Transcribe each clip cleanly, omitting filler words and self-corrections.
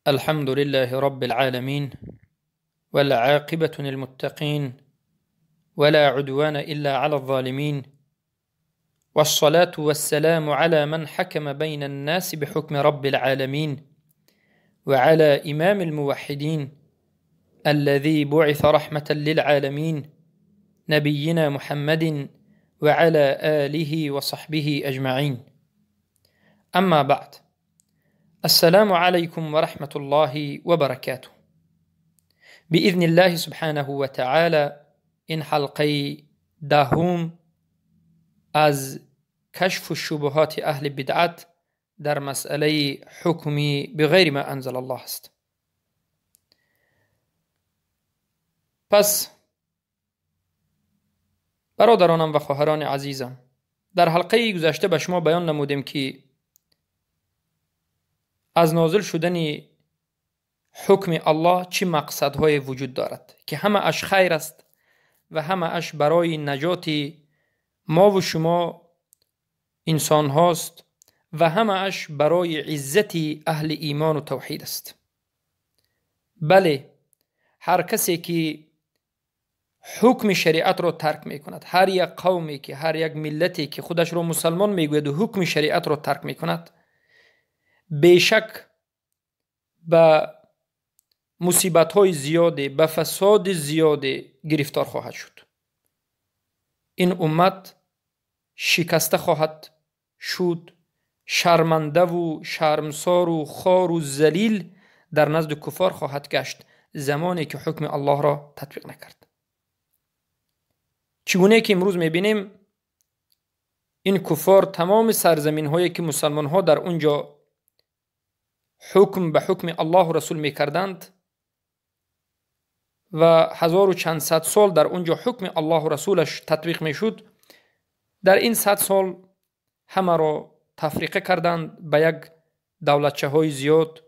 الحمد لله رب العالمين، والعاقبة للمتقين، ولا عدوان إلا على الظالمين، والصلاة والسلام على من حكم بين الناس بحكم رب العالمين، وعلى إمام الموحدين الذي بعث رحمة للعالمين، نبينا محمد وعلى آله وصحبه أجمعين. أما بعد، السلام عليكم ورحمة الله وبركاته. بإذن الله سبحانه وتعالى این حلقه دهم از کشف شبهات اهل بدعت در مسئله حکمی بغیر ما انزل الله است. پس برادرانم و خواهران عزیزم، در حلقه گذشته به شما بیان نمودیم که از نازل شدن حکم الله چه مقصدهای وجود دارد که همه اش خیر است و همه اش برای نجات ما و شما انسان هاست و همه اش برای عزت اهل ایمان و توحید است. بله، هر کسی که حکم شریعت را ترک میکند، هر یک قومی که هر یک ملتی که خودش را مسلمان میگوید و حکم شریعت را ترک میکند، بیشک به مصیبت های زیاده، به فساد زیاده گرفتار خواهد شد. این امت شکسته خواهد شد، شرمنده و شرمسار و خار و ذلیل در نزد کفار خواهد گشت زمانی که حکم الله را تطبیق نکرد. چگونه که امروز میبینیم این کفار تمام سرزمین هایی که مسلمان ها در اونجا حکم به حکم الله و رسول میکردند و هزار و چند صد سال در اونجا حکم الله و رسولش تطبیق میشد، در این 100 سال همه را تفریقه کردند، به یک دولتچه های زیاد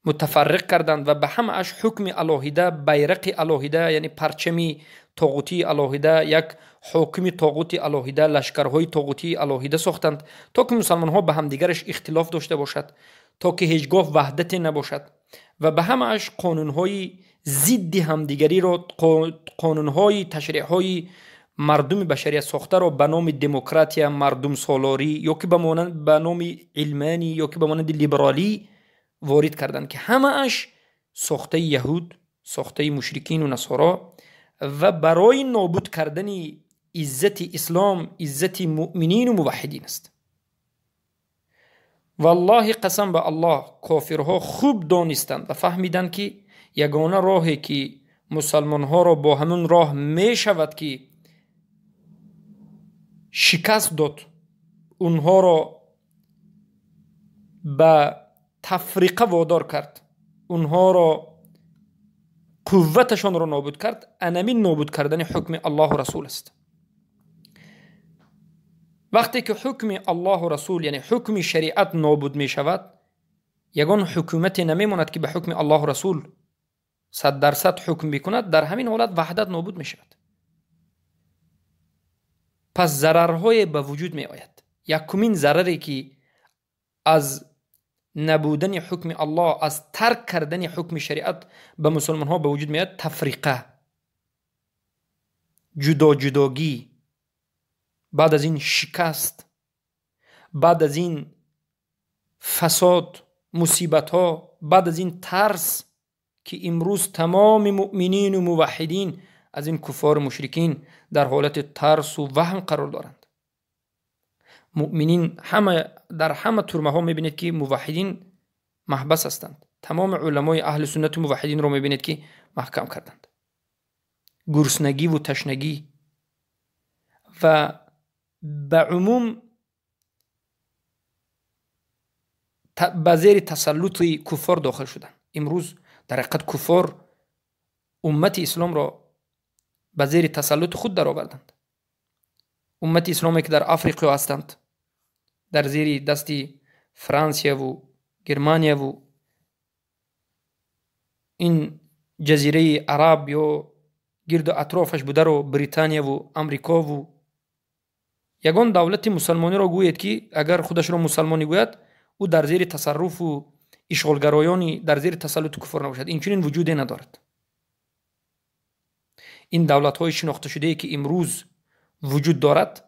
متفرق کردند و به همه اش حکم علاهیده، بیرق علاهیده، یعنی پرچمی طاغوتی علاهیده، یک حاکم طاغوتی علاهیده، لشکرهای طاغوتی علاهیده ساختند تا که مسلمان ها به همدیگرش اختلاف داشته باشد، تا که هیچگاه وحدت نباشد و به همه اش قانونهای ضد همدیگری را، قانونهای تشریعهای مردم بشریت ساخته را به نام دموکراتیا، مردم سالاری یا که به نام علمانی یا که به مانند لیبرالی وارد کردند که همه اش ساخته یهود، ساخته مشرکین و نصارا و برای نابود کردن عزت اسلام، عزت مؤمنین و موحدین است. والله قسم به الله، کافرها خوب دانستند و فهمیدند که یگانه راهی که مسلمانها را با همون راه می شود که شکست داد، اونها را به تفریقه وادار کرد، اونها را قوتشان را نابود کرد، انمین نابود کردن حکم الله و رسول است. وقتی که حکم الله و رسول یعنی حکم شریعت نابود می شود، یگان حکومت نمی ماند که به حکم الله و رسول 100% حکم بکند. در همین حالت وحدت نابود می شود. پس ضررهای به وجود می آید. یکمین ضرری که از نبودن حکم الله، از ترک کردن حکم شریعت به مسلمان ها به وجود می آید، تفریقه، جدا جداگی، بعد از این شکست، بعد از این فساد، مصیبت ها، بعد از این ترس که امروز تمام مؤمنین و موحدین از این کفار و مشرکین در حالت ترس و وهم قرار دارند. مؤمنین همه در همه ترمه ها میبینید که موحدین محبس هستند. تمام علمای اهل سنت و موحدین رو میبینید که محکم کردند. گرسنگی و تشنگی و به عموم به زیر تسلط کفار داخل شدن. امروز در حقیقت کفار امت اسلام را به زیر تسلط خود در آوردند. امت اسلامی که در افریقا هستند، در زیر دست فرانسیا و گرمانیا و این جزیره عرب یا گرد اطرافش بوده رو بریتانیا و امریکا و یگان دولت مسلمانی را گوید که اگر خودش را مسلمانی گوید، او در زیر تصرف و ишғолгароёни дар зери тасаллути куфр набошад, инчунин вуҷуде надорад. Ин давлатҳои шинохташудае ки имрӯз вуҷуд дорад,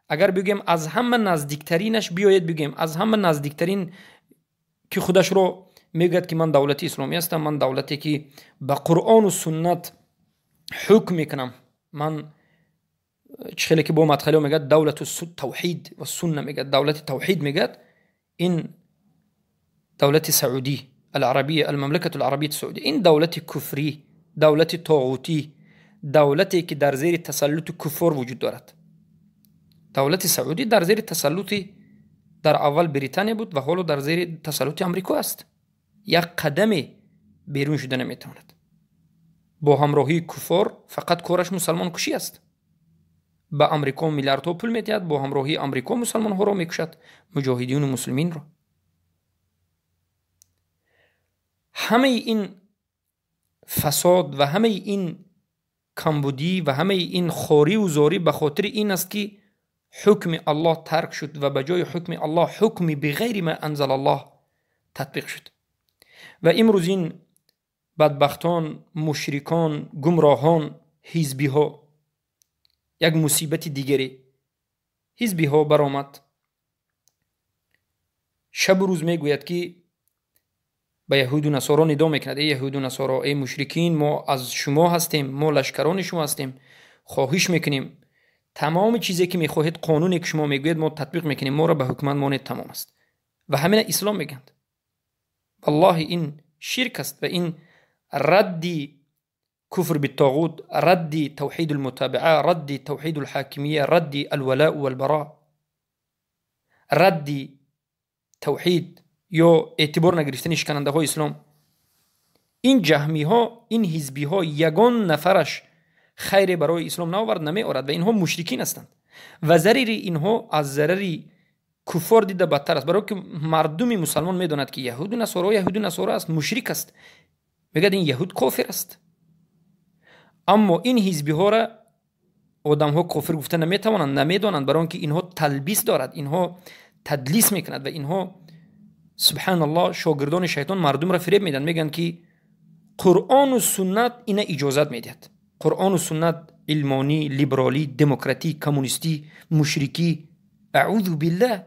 агар бигӯем аз ҳама наздиктаринаш, биёед бигӯем аз ҳама наздиктарин ки худашро мегӯяд ки ман давлати исломӣ ҳастам, ман давлате ки ба Қуръону суннат ҳукм мекунам, ман чӣ хеле ки бо мадхалиҳо мегӯяд давлату тавҳид ва сунна мегӯяд, давлати тавҳид мегӯяд, ин давлати Саудӣ аларабия, алмамлакату аларабияи Саудӣ, ин давлати куфрӣ, давлати тоғутӣ, давлате ки дар зери тасаллути куффор вуҷуд дорад. Давлати Саудӣ дар зери тасаллути дар аввал Британия буд ва ҳоло дар зери тасаллути Амрико аст. Як қадаме берун шуда наметавонад. Бо ҳамроҳии куффор фақат кораш мусалмонкушӣ аст. Ба Амрико миллиардҳо пул медиҳад, бо ҳамроҳии Амрико мусалмонҳоро мекушад, муҷоҳидину муслиминро. Ҳамаи ин фасод ва ҳамаи ин камбудӣ ва ҳамаи ин хориву зорӣ ба хотири ин аст ки ҳукми Аллоҳ тарк шуд ва ба ҷои ҳукми Аллоҳ ҳукми биғайри ма анзала Аллоҳ татбиқ шуд. Ва имрӯз ин бадбахтон, мушрикон, гумроҳон, ҳизбиҳо, як мусибати дигаре, ҳизбиҳо баромад, шабу рӯз мегӯяд ки ба яҳуду насоро нидо мекунад: эй яҳуду насоро, эй мушрикин, мо аз шумо ҳастем, мо лашкарони шумо ҳастем, хоҳиш мекунем тамоми чизе ки мехоҳед, қонуне ки шумо мегӯед, мо татбиқ мекунем, моро ба ҳукумат монед, тамом аст. Ва ҳамина ислом мегӯянд. Валлоҳи ин ширк аст ва ин радди куфр биттоғут, радди тавҳиду лмутобиа, радди тавҳиду лҳокимия, радди алвалау валбаро, радди тавҳид ё эътибор нагирифтани шиканандаҳои ислом. Ин ҷаҳмиҳо, ин ҳизбиҳо ягон нафараш хайре барои ислом наовард, намеорад ва инҳо мушрикин ҳастанд ва зарари инҳо аз зарари куффор дида бадтар аст, барои ки мардуми мусалмон медонад ки яҳуду насоро яҳуду насоро аст, мушрик аст, мегӯяд ин яҳуд кофир аст. Аммо ин ҳизбиҳоро одамҳо кофир гуфта наметавонанд, намедонанд, барои он ки инҳо талбис дорад, инҳо тадлис мекунад ва инҳо субҳаналлоҳ шогирдони шайтон мардумро фиреб медиҳанд, мегӯянд ки Қуръону суннат ина иҷозат медиҳад. Қуръону суннат илмонӣ, либералӣ, демократӣ, коммунистӣ, мушрикӣ, аъузу биллаҳ,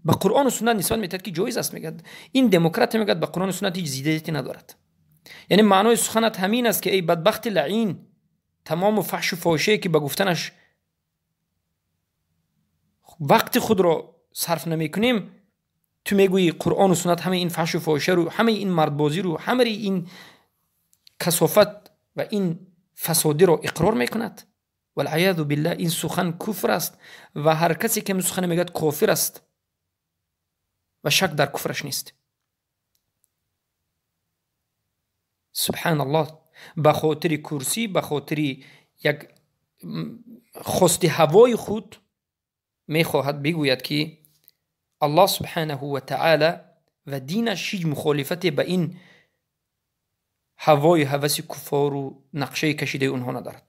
ба Қуръону суннат нисбат медиҳад ки ҷоиз аст. Мегӯяд ин демократия, мегӯяд ба Қуръону суннат ҳеҷ зиддияте надорад. Яъне маънои суханат ҳамин аст ки эй бадбахти лаъин, тамому фаҳшу фоҳишае ки ба гуфтанаш вақти худро сарф намекунем, ту мегӯӣ Қуръону суннат ҳамаи ин фаҳшу фоҳишару, ҳамаи ин мардбозиру, ҳамаи ин касофат ва ин фасодиро иқрор мекунад. Валъаязу биллаҳ, ин сухан куфр аст ва ҳар касе ки ин сухане мегӯяд кофир аст ва шак дар куфраш нест. Субҳаналлоҳ, ба хотири курсӣ, ба хотири як хости ҳавои худ мехоҳад бигӯяд ки Аллоҳ субҳанаҳу ва таъала ва динаш ҳеҷ мухолифате ба ин ҳавои ҳаваси куффору нақшаи кашидаи онҳо надорад.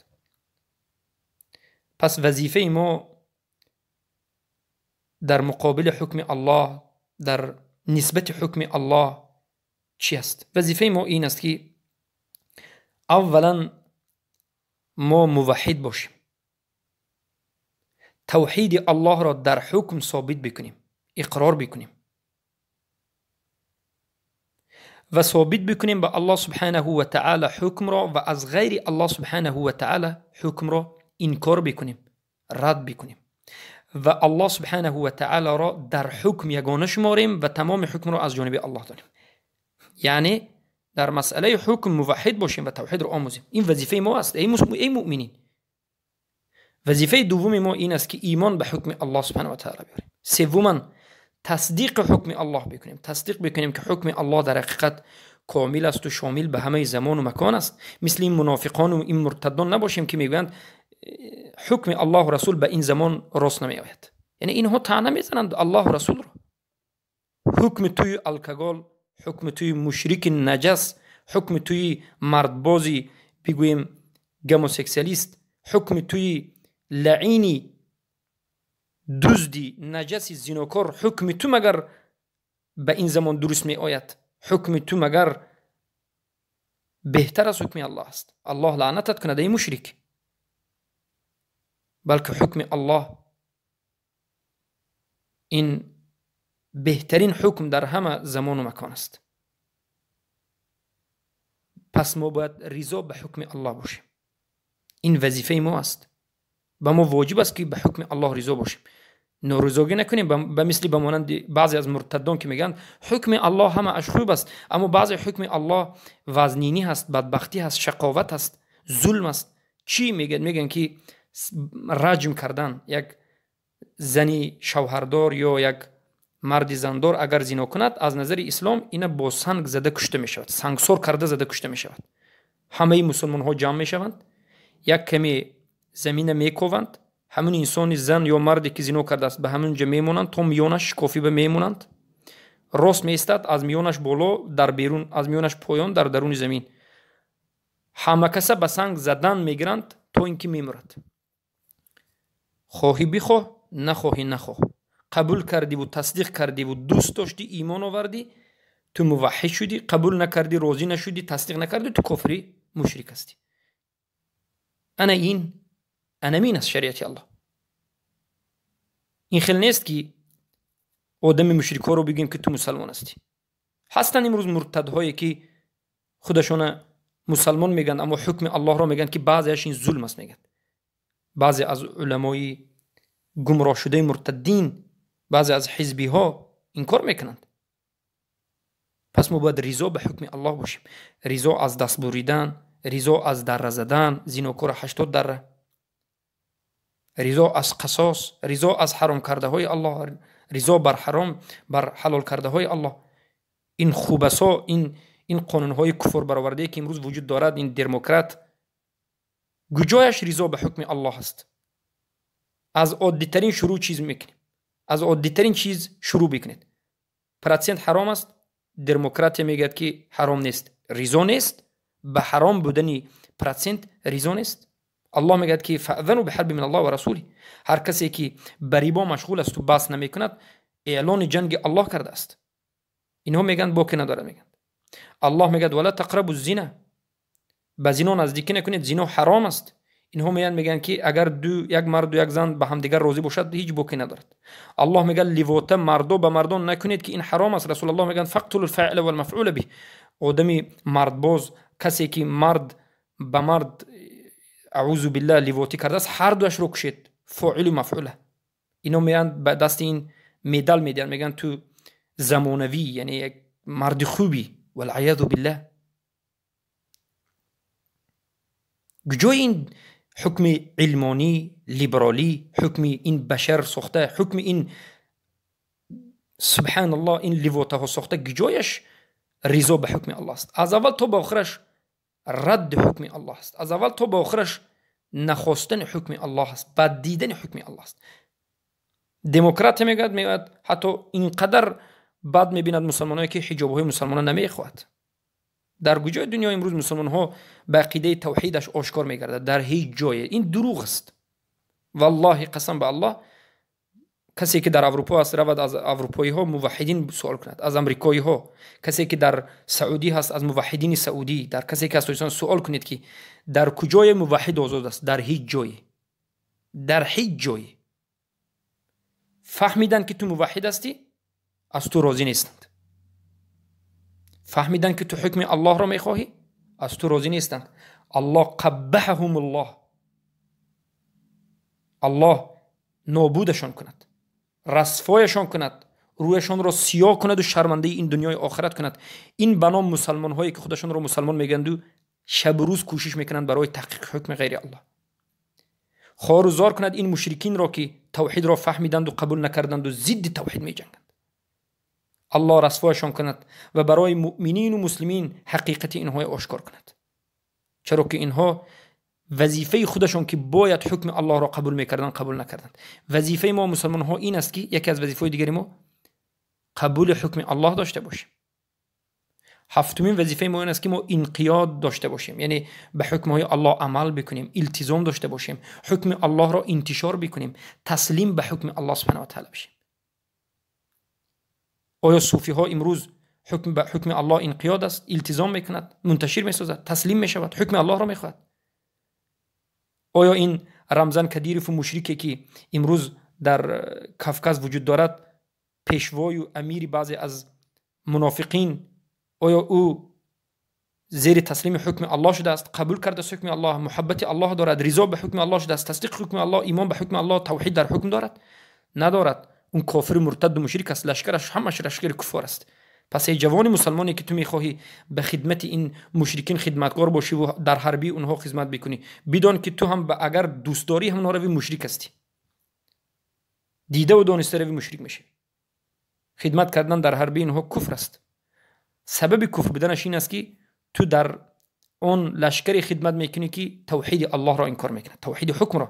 Пас вазифаи мо дар муқобили ҳукми Аллоҳ, дар нисбати ҳукми Аллоҳ чӣ аст? Вазифаи мо ин аст ки аввалан мо муваҳҳид бошем, тавҳиди Аллоҳро дар ҳукм собит бикунем, иқрор бикунем ва собит бикунем ба Аллоҳ субҳанаҳу ва таъала ҳукмро ва аз ғайри Аллоҳ субҳанаҳу ва таъала ҳукмро инкор бикунем, рад бикунем ва Аллоҳ субҳанаҳу ва таъаларо дар ҳукм ягона шуморем ва тамоми ҳукмро аз ҷониби Аллоҳ донем. Яъне дар масъалаи ҳукм муваҳҳид бошем ва тавҳидро омӯзем. Ин вазифаи мо аст, эй муъминин. Вазифаи дуввуми мо ин аст ки имон ба ҳукми Аллоҳ субҳанаҳу ва таъала биёрем. Севуман тасдиқи ҳукми Аллоҳ бикунем, тасдиқ бикунем ки ҳукми Аллоҳ дар ҳақиқат комил асту шомил ба ҳамаи замону макон аст. Мисли ин мунофиқону ин муртаддон набошем ки мегӯянд ҳукми Аллоҳу расул ба ин замон рост намеояд. Яъне инҳо таъна мезананд Аллоҳу расулро. Ҳукми туи алкогол, ҳукми туи мушрики наҷас, ҳукми туи мардбози бигӯем гомосексуалист, ҳукми туи лаъини дузди наҷаси зинокор, ҳукми ту магар ба ин замон дуруст меояд? Ҳукми ту магар беҳтар аз ҳукми Аллоҳ аст? Аллоҳ лаънатат кунад, эй мушрик. Балки ҳукми Аллоҳ ин беҳтарин ҳукм дар ҳама замону макон аст. Пас мо бояд ризо ба ҳукми Аллоҳ бошем. Ин вазифаи мо аст. Ба мо воҷиб аст, ки ба ҳукми Аллоҳ ризо бошем. Норизогӣ накунем, ба мисли ба монанди баъзе аз муртаддон, ки мегӯянд ҳукми Аллоҳ ҳамааш хуб аст, аммо баъзе ҳукми Аллоҳ вазнинӣ ҳаст, бадбахтӣ ҳаст, шақоват ҳаст, зулм аст. Чӣ мегӯянд? Мегӯянд, ки раҷм кардан як зани шавҳардор ё як марди зандор агар зино кунад, аз назари ислом ина бо санг зада кушта мешавад, сангсор карда зада кушта мешавад. Ҳамаи мусулмонҳо ҷамъ мешаванд, як каме замина мекованд, ҳамун инсони зан ё марде ки зино кардааст, ба ҳамун ҷо мемонанд, то миёнаш шикофиба мемонанд, рост меистад, аз миёнаш боло дар берун, аз миёнаш поён дар даруни замин. Ҳама каса ба санг задан мегиранд, то ин ки мемурад. Хоҳӣ бихоҳ, нахоҳӣ нахоҳ, қабул кардиву тасдиқ кардиву дӯст доштӣ, имон овардӣ, ту муваҳҳид шудӣ. Қабул накардӣ, розӣ нашудӣ, тасдиқ накардӣ, ту кофири мушрик ҳастӣ. Ана ин анамин аст шариати Аллоҳ. Ин хел нест, ки одами мушрикҳоро бигӯем, ки ту мусалмон ҳастӣ. Ҳастанд имрӯз муртадҳое, ки худашона мусалмон мегӯянд, аммо ҳукми Аллоҳро мегӯянд, ки баъзеаш ин зулм аст, мегӯянд. Баъзе аз уламои гумроҳшудаи муртаддин, баъзе аз ҳизбиҳо инкор мекунанд. Пас мо бояд ризо ба ҳукми Аллоҳ бошем. Ризо аз даст буридан, ризо аз дарра задан зинокора 80 дарра, ризо аз қасос, ризо аз ҳаром кардаҳои Аллоҳ, ризо бар ҳаром, бар ҳалол кардаҳои Аллоҳ. Ин хубасо, ин қонунҳои куфрбаровардае, ки имрӯз вуҷуд дорад, ин демократ, куҷояш ризо ба ҳукми Аллоҳ аст? Аз оддитарин шурӯъ чиз мекунем, аз оддитарин чиз шурӯъ бикунед. Процент ҳаром аст, демократия мегӯяд, ки ҳаром нест. Ризо нест ба ҳаром будани процент, ризо нест. Аллоҳ мегӯяд, ки فأذنوا بحرب من الله ورسوله. Ҳар касе ки ба рибо машғул асту бас намекунад, эълони ҷанги Аллоҳ кардааст. Инҳо мегӯянд, боке надорад, мегӯянд. Аллоҳ мегӯяд: ولا تقربوا الزنا, ба зино наздикӣ накунед, зино ҳаром аст. Инҳо меянд, мегӯянд, ки агар ду як марду як зан ба ҳамдигар розӣ бошад, ҳеҷ боке надорад. Аллоҳ мегӯяд: ливота мардо ба мардон накунед, ки ин ҳаром аст. Расулаллоҳ мегӯянд: فاقتلوا الفاعل والمفعول به. Одами мардбоз, касе ки мард ба мард, أعوذ بالله, ливотӣ кардааст, ҳар дуашро кушед, фоилу мафъула. Ино меянд, ба дасти ин медал медиҳанд, мегӯянд, ту замонавӣ, яъне як марди хубӣ. والعياذ بالله. Куҷои ин ҳукми илмонӣ, либералӣ, ҳукми ин башар сохта, ҳукми ин, субҳаналлоҳ, ин ливотаҳо сохта, куҷояш ризо ба ҳукми Аллоҳ аст? Аз аввал то ба охираш радди ҳукми Аллоҳ аст, аз аввал то ба охираш нахостани ҳукми Аллоҳ аст, бад дидани ҳукми Аллоҳ аст. Демократия мегӯяд, ҳатто инқадар бад мебинад мусалмоное, ки ҳиҷобҳои мусалмона намехоҳад. Дар куҷои дунё имрӯз мусулмонҳо ба ақидаи тавҳидаш ошкор мегардад? Дар ҳеҷ ҷое. Ин дурӯғ аст. Валлоҳи, қасам ба Аллоҳ, касе ки дар Аврупо аст, равад аз аврупоиҳо муваҳҳидин суол кунад, аз амрикоиҳо. Касе ки дар Саудӣ ҳаст, аз муваҳҳидини саудӣ. Дар касе ки аз Тоҷикистон суол кунед, ки дар куҷое муваҳҳид озод аст. Дар ҳеҷ ҷое, дар ҳеҷ ҷое. Фаҳмиданд, ки ту муваҳҳид ҳастӣ, аз ту розӣ нестанд. Фаҳмиданд, ки ту ҳукми Аллоҳро мехоҳӣ, аз ту розӣ нестанд. Аллоҳ قبحهم الله, Аллоҳ нобудашон кунад, расвояшон кунад, рӯяшонро сиёҳ кунаду шармандаи ин дунёи охират кунад. Ин ба ном мусалмонҳое, ки худашонро мусалмон мегӯянду шабу рӯз кӯшиш мекунанд барои таҳқиқи ҳукми ғайри Аллоҳ. Хору зор кунад ин мушрикинро, ки тавҳидро фаҳмиданду қабул накарданду зидди тавҳид меҷанганд. Аллоҳ расвояшон кунад ва барои муъминину муслимин ҳақиқати инҳое ошкор кунад, чаро ки инҳо вазифаи худашон, ки бояд ҳукми Аллоҳро қабул мекарданд, қабул накарданд. Вазифаи мо мусалмонҳо ин аст, ки яке аз вазифаҳои дигари мо қабули ҳукми Аллоҳ дошта бошем. Ҳафтумин вазифаи мо ин аст, ки мо инқиёд дошта бошем, яъне ба ҳукмҳои Аллоҳ амал бикунем, илтизом дошта бошем, ҳукмиаллоҳро интишор бикунем, таслим ба ҳукми Аллоҳ سبحانه وتعالى бишем. Оё суфиҳо имрӯз ҳукм ба ҳукми Аллоҳ инқиёд аст, илтизом мекунад, мунташир месозад, таслим мешавад, ҳукми Аллоҳро мехоҳад? Оё ин Рамзан Кадирову мушрике, ки имрӯз дар Кавказ вуҷуд дорад, пешвою амири баъзе аз мунофиқин, оё ӯ зери таслими ҳукми Аллоҳ шудааст, қабул кардааст ҳукми Аллоҳ, муҳаббати Аллоҳ дорад, ризо ба ҳукми Аллоҳ шудааст, тасдиқи ҳукми Аллоҳ, имон ба ҳукми Аллоҳ, тавҳид дар ҳукм дорад? Надорад. Он кофиру муртаду мушрик аст, лашкараш ҳамаш лашкари куффор аст. Пас эй ҷавони мусалмоне, ки ту мехоҳӣ ба хидмати ин мушрикин хидматкор бошӣ ва дар ҳарбии онҳо хизмат бикунӣ, бидон, ки ту ҳам агар дӯстдорӣ ҳамонҳо рави, мушрик ҳастӣ. Дидаву дониста рави, мушрик мешавӣ. Хидмат кардан дар ҳарбии инҳо куфр аст. Сабаби куфр буданаш ин аст, ки ту дар он лашкаре хидмат мекунӣ, ки тавҳиди Аллоҳро инкор мекунад, тавҳиди ҳукмро.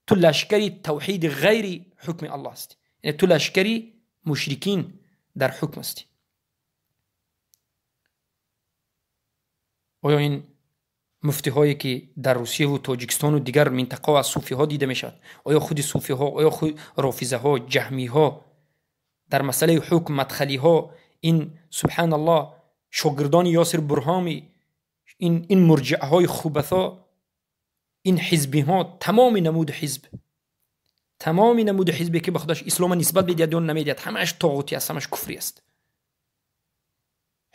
Ту лашкари тавҳиди ғайри ҳукми Аллоҳ ҳастӣ, яъне ту лашкари мушрикин дар ҳукм ҳастӣ. Оё ин муфтиҳое, ки дар Русияву Тоҷикистону дигар минтақаҳо аз суфиҳо дида мешавад, оё худи суфиҳо, оё худ рофизаҳо, ҷаҳмиҳо дар масъалаи ҳукм, мадхалиҳо, ин субҳаналлоҳ, шогирдони Ёсир Бурҳоми, ин мурҷиаҳои хубасо, ин ҳизбиҳо, тамоми намуди ҳизб, тамоми намуди ҳизбе, ки ба худаш ислома нисбат медиҳад ё намедиҳад, ҳамааш тоғутӣ аст, ҳамааш куфрӣ аст.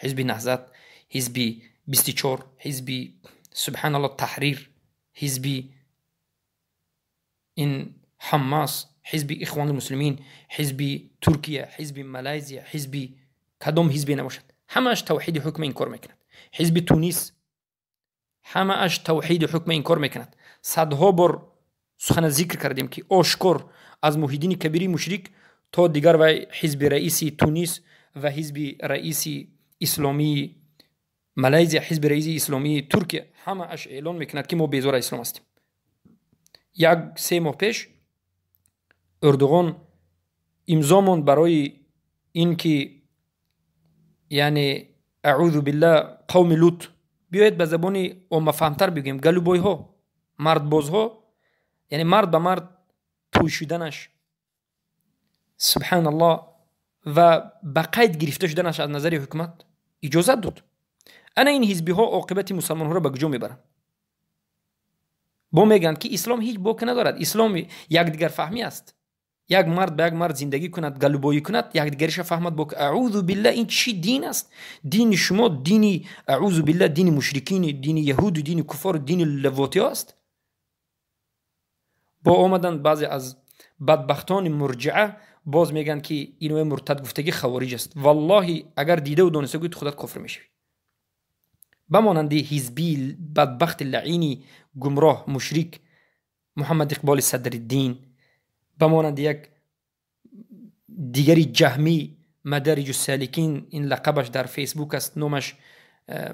Ҳизби Наҳзат, ҳизби 24, ҳизби субҳаналлоҳ Таҳрир, ҳизби ин Ҳаммас, ҳизби Ихвони Муслимин, ҳизби Туркия, ҳизби Малайзия, ҳизби кадом ҳизбе набошад, ҳамааш тавҳиди ҳукма инкор мекунад. Ҳизби Тунис ҳамааш тавҳиди ҳукма инкор мекунад. Садҳо бор сухана зикр кардем, ки ошкор аз Муҳиддини Кабири мушрик то дигар вай ҳизби раиси Тунис ва ҳизби раиси исломии Малайзия, ҳизби раиси исломии Туркия, ҳамааш эълон мекунад, ки мо безор аз ислом ҳастем. Як се моҳ пеш Эрдуғон имзо монд барои ин ки, яъне аъузу биллаҳ, қавми Лут, биёед ба забони оммафаҳмтар бигӯем, галубойҳо, мардбозҳо, яъне мард ба мард тӯй шуданаш, субҳаналлоҳ, ва ба қайд гирифта шуданаш аз назари ҳукумат иҷозат дод. Ана ин ҳизбиҳо оқибати мусалмонҳоро ба куҷо мебаранд? Бо мегӯянд, ки ислом ҳеҷ боке надорад, ислом якдигарфаҳмӣ аст, як мард ба як мард зиндагӣ кунад, галубоӣ кунад, якдигариша фаҳмад. Бо аъузу биллаҳ, ин чӣ дин аст? Дини шумо дини, аъузу биллаҳ, дини мушрикини, дини яҳуду, дини куффору, дини лавотиҳо аст. Бо омаданд баъзе аз бадбахтони мурҷиа, боз мегӯянд, ки иное муртад гуфтагӣ хавориҷ аст. Валлоҳи, агар дидаву дониста гӯӣ, ту худат кофир мешавӣ. Ба монанди ҳизбии бадбахти лаъини гумроҳ мушрик Муҳаммад Иқболи Садриддин, ба монанди як дигари ҷаҳмӣ, Мадариҷу Саликин ин лақабаш дар Фейсбук аст, номаш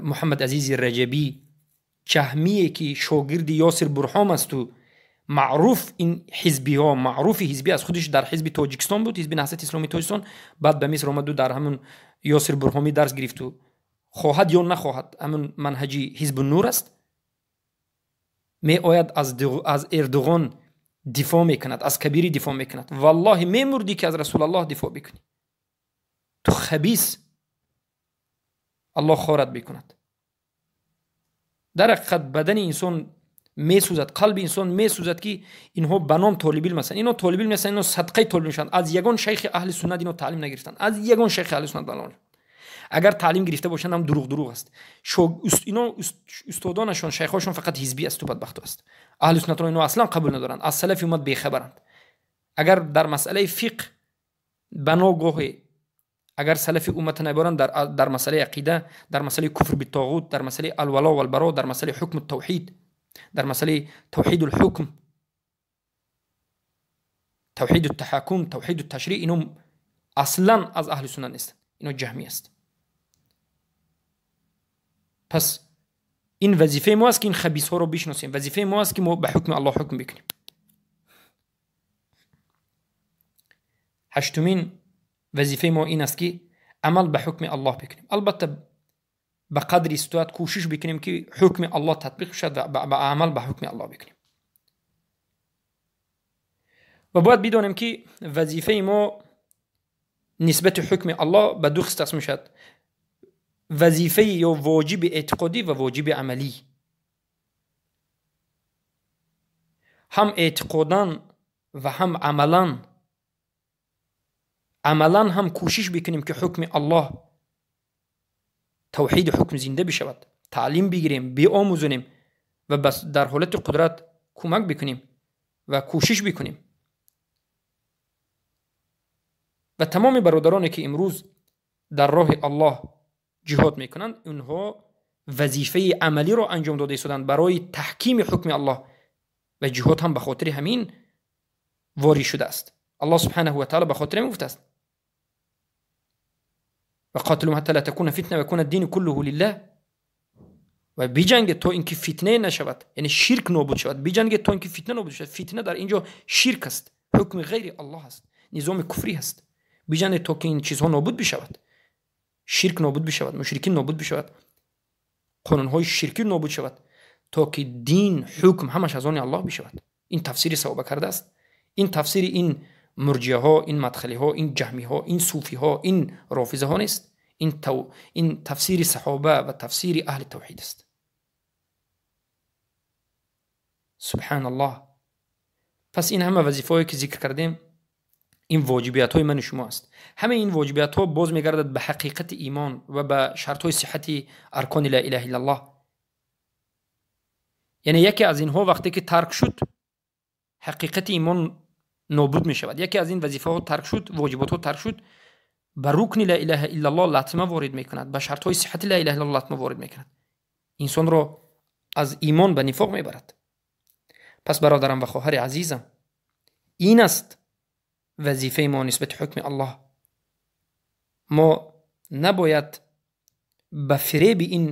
Муҳаммад Азизи Раҷабӣ, ҷаҳмие, ки шогирди Ёсир Бурҳом асту маъруф ин ҳизбиҳо, маъруфи ҳизбӣ аст. Худиш дар ҳизби Тоҷикистон буд, ҳизби Наҳзати Исломии Тоҷикистон, баъд ба Миср омаду дар ҳамун Ёсир Бурҳомӣ дарс гирифту хоҳад ё нахоҳад, ҳамун манҳаҷи Ҳизбу Нур аст. Меояд, аз Эрдуғон дифоъ мекунад, аз Кабирӣ дифоъ мекунад. Валлоҳи, мемурдӣ, ки аз Расулаллоҳ дифоъ бикунӣ. Ту хабис, Аллоҳ хорат бикунад. Дар ҳақиқат бадани инсон месӯзад, қалби инсон месӯзад, ки инҳо ба ном толибилм ҳастанд. Инҳо толибилм нестанд, инҳо садқаи толибилм шуданд. Аз ягон шайхи аҳли суннат инҳо таълим нагирифтанд, аз ягон шайхи аҳли суннат. Агар таълим гирифта бошанд ҳам, дурӯғ дурӯғ аст. Ино устодонашон, шайхҳошон фақат ҳизбӣ асту бадбахту аст. Аҳли суннатро ино аслан қабул надоранд, аз салафи уммат бехабаранд. Агар дар масъалаи фиқҳ ба ногоҳе агар салафи уммата набаранд, дар масъалаи ақида, дар масъалаи куфр битоғут, дар масъалаи алвало валбаро, дар масъалаи ҳукму тавҳид, дар масъалаи тавҳиду лҳукм, тавҳиду таҳаккум, тавҳиду ташриъ, ино аслан аз аҳли суннат нестанд, ино ҷаҳмӣ аст. Пас ин вазифаи мо аст, ки ин хабисҳоро бишносем. Вазифаи мо аст, ки мо ба ҳукми Аллоҳ ҳукм бикунем. Ҳаштумин вазифаи мо ин аст, ки амал ба ҳукми Аллоҳ бикунем. Албатта, ба қадри иститоат кӯшиш бикунем, ки ҳукми Аллоҳ татбиқ шавад ва ба амал ба ҳукми Аллоҳ бикунем. Ва бояд бидонем, ки вазифаи мо нисбати ҳукми Аллоҳ ба ду қисм тақсим мешавад: вазифаи ё воҷиби эътиқодӣ ва воҷиби амалӣ. Ҳам эътиқодан ва ҳам амалан, амалан ҳам кӯшиш бикунем ки ҳукми Аллоҳ, тавҳиди ҳукм зинда бишавад, таълим бигирем, биомӯзонем ва дар ҳолати қудрат кӯмак бикунем ва кӯшиш бикунем. Ва тамоми бародароне ки имрӯз дар роҳи Аллоҳ ҷиҳод мекунанд, онҳо вазифаи амалиро анҷом дода истоданд барои таҳкими ҳукми Аллоҳ ва ҷиҳод ҳам ба хотири ҳамин ворид шудааст. Аллоҳ субҳанаҳу ва таъоло ба хотири ҳамин гуфтааст: ва қотилуҳум ҳатта ла такуна фитна ва якуна дину куллуҳу лиллаҳ. Ва биҷангед то инки фитнае нашавад, яъне ширк нобуд шавад. Биҷангед то инки фитна нобуд шавад. Фитна дар инҷо ширк аст, ҳукми ғайри Аллоҳ аст, низоми куфрӣ аст. Биҷангед то ки ин чизҳо нобуд бишавад, ширк нобуд бишавад, мушрикин нобуд бишавад, қонунҳои ширкӣ нобуд шавад, то ки дин, ҳукм ҳамаш аз они Аллоҳ бишавад. Ин тафсири савоба кардааст. Ин тафсири ин мурҷиаҳо, ин мадхалиҳо, ин ҷаҳмиҳо, ин суфиҳо, ин рофизаҳо нест. Ин тафсири саҳоба ва тафсири аҳли тавҳид аст. Субҳаналлоҳ. Пас ин ҳама вазифаҳое ки зикр кардем, ин воҷибиятҳои мани шумо аст. Ҳамаи ин воҷибиятҳо боз мегардад ба ҳақиқати имон ва ба шартҳои сиҳати аркони ла илаҳа иллаллоҳ. Яъне яке аз инҳо вақте ки тарк шуд, ҳақиқати имон нобуд мешавад. Яке аз ин вазифаҳо тарк шуд, воҷиботҳо тарк шуд, ба рукни ла илаҳа иллаллоҳ латма ворид мекунад, ба шартҳои сиҳати ла илаҳа иллаллоҳ латма ворид мекунад, инсонро аз имон ба нифоқ мебарад. Пас бародарам ва хоҳари азизам, ин аст вазифаи мо нисбати ҳукми Аллоҳ. Мо набояд ба фиреби ин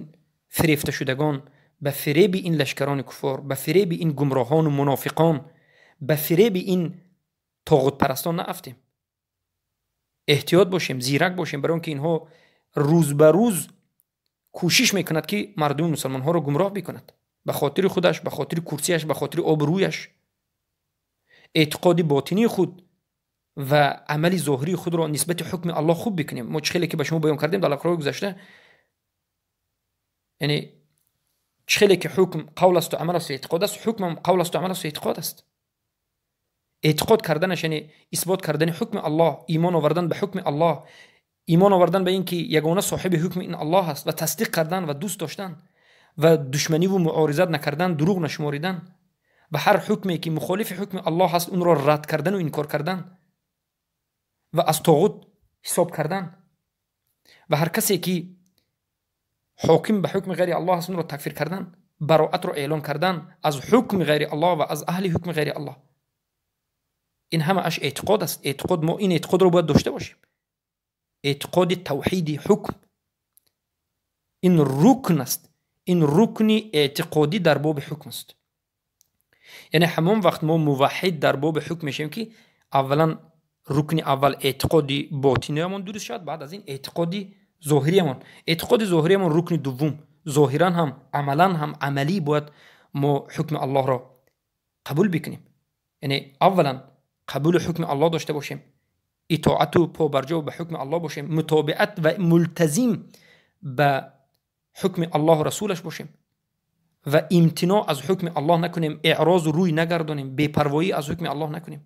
фирефташудагон, ба фиреби ин лашкарони куффор, ба фиреби ин гумроҳону мунофиқон, ба фиреби ин тоғутпарастон наафтем. Эҳтиёт бошем, зирак бошем, барои он ки инҳо рӯз ба рӯз кӯшиш мекунад ки мардуми мусалмонҳоро гумроҳ бикунад ба хотири худаш, ба хотири курсияш, ба хотири обрӯяш. Эътиқоди ботинии худ ва амали зоҳирии худро нисбати ҳукми Аллоҳ хуб бикунем. Мо чӣ хеле ки ба шумо баён кардем дар лақаҳои гузашта, яъне чӣ хеле ки ҳукм қавл асту амал асту эътиқод аст, ҳукмам қавл асту амал асту эътиқод аст. Эътиқод карданаш яъне исбот кардани ҳукми Аллоҳ, имон овардан ба ҳукми Аллоҳ, имон овардан ба ин ки ягона соҳиби ҳукми ин Аллоҳ аст ва тасдиқ кардан ва дӯст доштан ва душманиву муоризат накардан, дурӯғ нашуморидан ва ҳар ҳукме ки мухолифи ҳукми Аллоҳ аст онро рад кардану инкор кардан ва аз тоғут ҳисоб кардан ва ҳар касе ки ҳоким ба ҳукми ғайри Аллоҳ аст онро такфир кардан, бароатро эълон кардан аз ҳукми ғайри Аллоҳ ва аз аҳли ҳукми ғайри Аллоҳ. Ин ҳамааш эътиқод аст. Эътиқод, мо ин эътиқодро бояд дошта бошем. Эътиқоди тавҳиди ҳукм ин рукн аст. Ин рукни эътиқодӣ дар боби ҳукм аст. Яъне ҳамон вақт мо муваҳҳид дар боби ҳукм мешавем ки аввалан рукни аввал эътиқоди ботиниямон дуруст шавад, баъд аз ин эътиқоди зоҳириямон. Эътиқоди зоҳириямон рукни дуввум. Зоҳиран ҳам амалан ҳам амалӣ бояд мо ҳукми Аллоҳро қабул бикунем. Яъне аввалан қабули ҳукми Аллоҳ дошта бошем, итоату побарҷо ба ҳукми Аллоҳ бошем, мутобиат ва мултазим ба ҳукми Аллоҳу расулаш бошем ва имтиноъ аз ҳукми Аллоҳ накунем, эърозу рӯй нагардонем, бепарвоӣ аз ҳукми Аллоҳ накунем.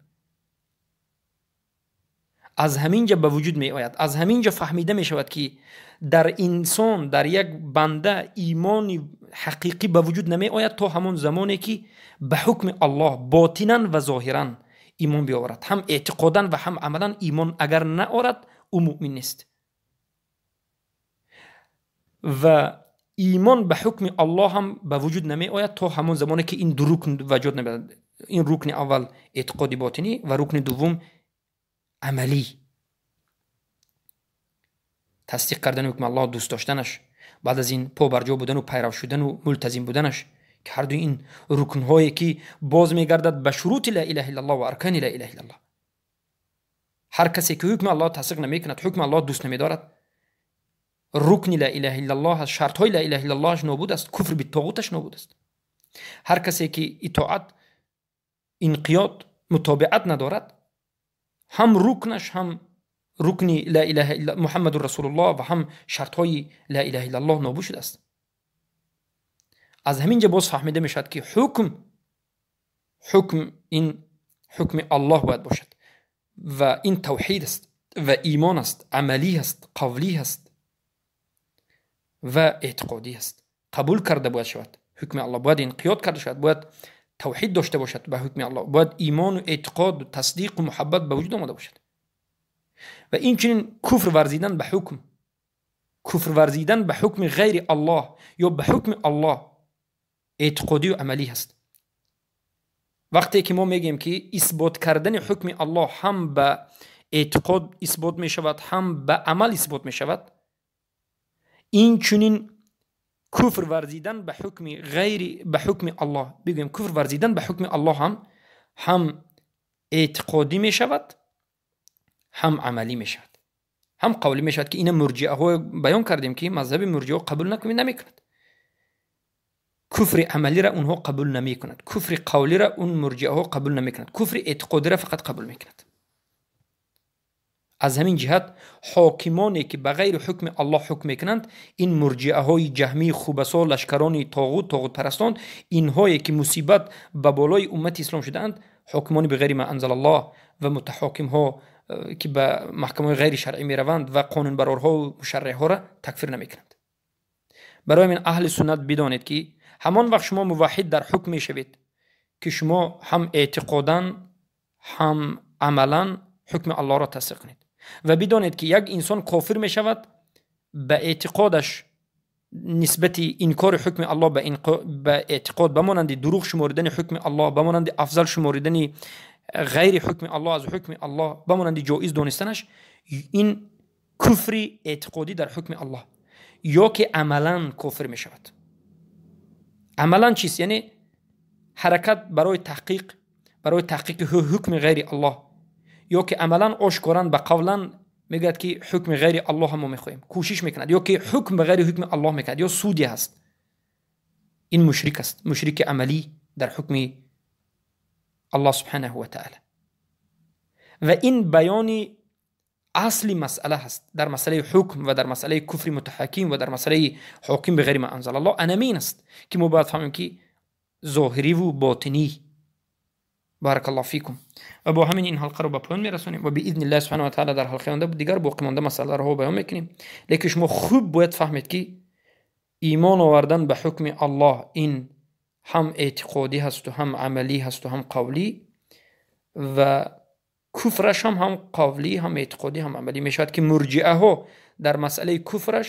Аз ҳамин ҷа ба вуҷуд меояд, аз ҳамин ҷа фаҳмида мешавад ки дар инсон, дар як банда имони ҳақиқӣ ба вуҷуд намеояд то ҳамон замоне ки ба ҳукми Аллоҳ ботинан ва зоҳиран имон биёварад. Ҳам эътиқодан ва ҳам амалан имон агар наорад, ӯ муъмин нест. Ва имон ба ҳукми Аллоҳ ҳам ба вуҷуд намеояд то ҳамон замоне ки ин ду рукн вуҷуд намеояд. Ин рукни аввал эътиқоди ботинӣ ва рукни дуввум амалӣ, тасдиқ кардани ҳукми Аллоҳ, дӯст доштанаш, баъд аз ин побарҷо будану пайрав шудану мултазим буданаш, ки ҳар дуи ин рукнҳое ки боз мегардад ба шурути ла илаҳа иллаллоҳ ва аркани ла илаҳа иллаллоҳ. Ҳар касе ки ҳукми Аллоҳ тасдиқ намекунад, ҳукми Аллоҳ дӯст намедорад, рукни ла илаҳа иллаллоҳ аст, шартҳои ла илаҳа иллаллоҳаш нобуд аст, куфр битоғуташ нобуд аст. Ҳар касе ки итоат, инқиёд, мутобиат надорад, ҳам рукнаш ҳам рукни ла илаҳа илла Муҳаммадур Расулуллоҳ ва ҳам шартҳои ла илаҳа иллаллоҳ нобуд шудааст. Аз ҳамин ҷо боз фаҳмида мешавад, ки ҳукм ин ҳукми Аллоҳ бояд бошад ва ин тавҳид аст ва имон аст, амалӣ аст, қавлӣ аст ва эътиқодӣ аст. Қабул карда бояд шавад ҳукми Аллоҳ, бояд инқиёд карда шавад, бояд тавҳид дошта бошад ба ҳукми Аллоҳ, бояд имону эътиқоду тасдиқу муҳаббат ба вуҷуд омада бошад. Ва инчунин куфр варзидан ба ҳукм, куфр варзидан ба ҳукми ғайри Аллоҳ ё ба ҳукми Аллоҳ эътиқодию амалӣ ҳаст. Вақте ки мо мегӯем, ки исбот кардани ҳукми Аллоҳ ҳам ба эътиқод исбот мешавад, ҳам ба амал исбот мешавад, инчунин куфр варзидан ба ҳукми ғайри ба ҳукми Аллоҳ, бигӯем куфр варзидан ба ҳукми Аллоҳ ҳам эътиқодӣ мешавад, ҳам амалӣ мешавад, ҳам қавлӣ мешавад, ки ина мурҷиаҳо баён кардем, ки мазҳаби мурҷиаҳо қабул намекунад. Куфри амалиро онҳо қабул намекунад, куфри қавлиро он мурҷиаҳо қабул намекунад, куфри эътиқодиро фақат қабул мекунад. Аз ҳамин ҷиҳат ҳокимоне ки ба ғайри ҳукми Аллоҳ ҳукм мекунанд, ин мурҷиаҳои ҷаҳмии хубасо, лашкарони тоғут, тоғутпарастон, инҳое ки мусибат ба болои уммати ислом шудаанд, ҳокимони биғайри ма анзалаллоҳ ва мутаҳокимҳо ки ба маҳкамаҳои ғайри шаръӣ мераванд ва қонунбарорҳову мушарриҳҳоро такфир намекунанд. Барои ҳамин аҳли суннат бидонед, ки ҳамон вақт шумо муваҳҳид дар ҳукм мешавед, ки шумо ҳам эътиқодан ҳам амалан ҳукми Аллоҳро тасдиқ кунед. Ва бидонед, ки як инсон кофир мешавад ба эътиқодаш нисбати инкори ҳукми Аллоҳ ба эътиқод, ба монанди дурӯғ шуморидани ҳукми Аллоҳ, ба монанди афзал шуморидани ғайри ҳукми Аллоҳ аз ҳукми Аллоҳ, ба монанди ҷоиз донистанаш, ин куфри эътиқодӣ дар ҳукми Аллоҳ, ё ки амалан кофир мешавад. Амалан чист? Яъне ҳаракат барои таҳқиқ, барои таҳқиқи ҳукми ғайри Аллоҳ, ё ки амалан ошкоран ба қавлан мегӯяд, ки ҳукми ғайри Аллоҳ мо мехоҳем, кӯшиш мекунад, ё ки ҳукм ба ғайри ҳукми Аллоҳ мекунад, ё суде ҳаст, ин мушрик аст, мушрики амалӣ дар ҳукми Аллоҳ субҳанаҳу ва таъала. Ва ин баёни асли масъала ҳаст дар масъалаи ҳукм ва дар масъалаи куфри мутаҳакким ва дар масъалаи ҳоким биғайри ма анзалаллоҳ. Анамин аст, ки мо бояд фаҳмем, ки зоҳириву ботинӣ. Баракаллоҳ фикум. Ва бо ҳамин ин ҳалқаро ба поён мерасонем ва биизниллаҳи субҳанаҳу ва таъала дар ҳалқаи оянда дигар боқимонда масъалаҳоро баён мекунем. Лекин шумо хуб бояд фаҳмед, ки имон овардан ба ҳукми Аллоҳ ин ҳам эътиқодӣ ҳасту ҳам амалӣ ҳасту ҳам қавлӣ, ва куфраш ҳам қавлӣ, ҳам эътиқодӣ, ҳам амалӣ мешавад, ки мурҷиаҳо дар масъалаи куфраш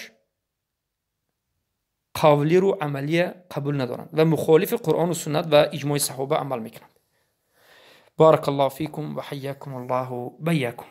қавлиру амалия қабул надоранд ва мухолифи Қуръону суннат ва иҷмои саҳоба амал мекунанд. Баракаллоҳу фикум ва ҳайякум Аллоҳу байякум.